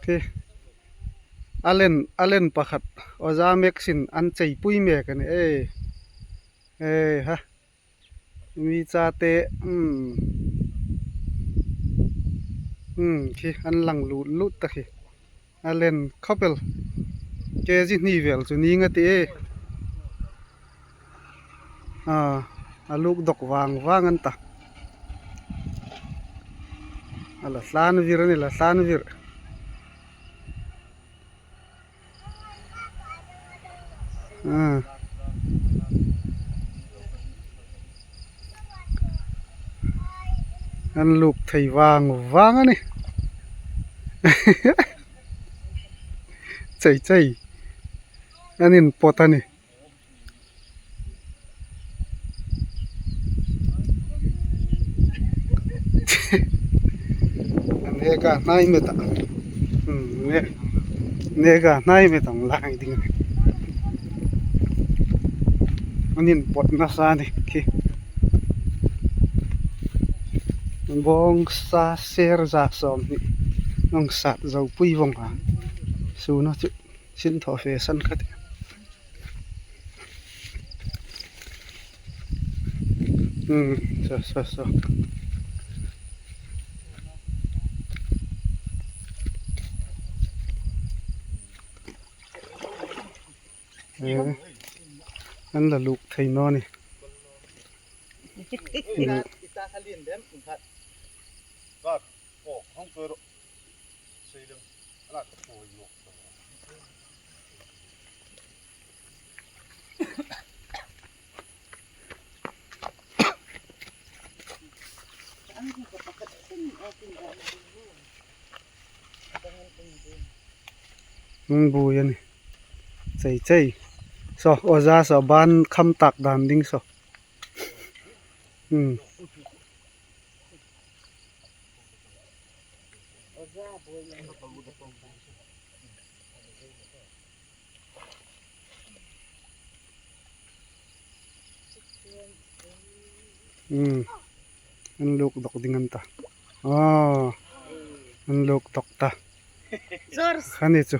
Khi a len a len pakhat awza max in an chei pui mek a ni e hei ha mi cha te umm umm khi an lang lut lut ta khi a len khawp el kg hnih vel chu ni nga ti e ah a luk dawk vang vang an ta a la tlan vir a ni la tlan vir. An luk thei vang vang a ni chei chei an in pawt a ni. Nega hnai met ah nega hnai met ang lai ding a ni an in pawt nasa a ni khi bawngsa ser za sawmhnih nawng sat zo pui vawng a suna chu sin thawh fe san kha ti. Um so so so an la luk thei maw ni. Bui a ni chei chei saw awza saw ban kham tak dan ding saw umm. Umm an luk dawk ding an ta aw an luk dawk ta ani chu.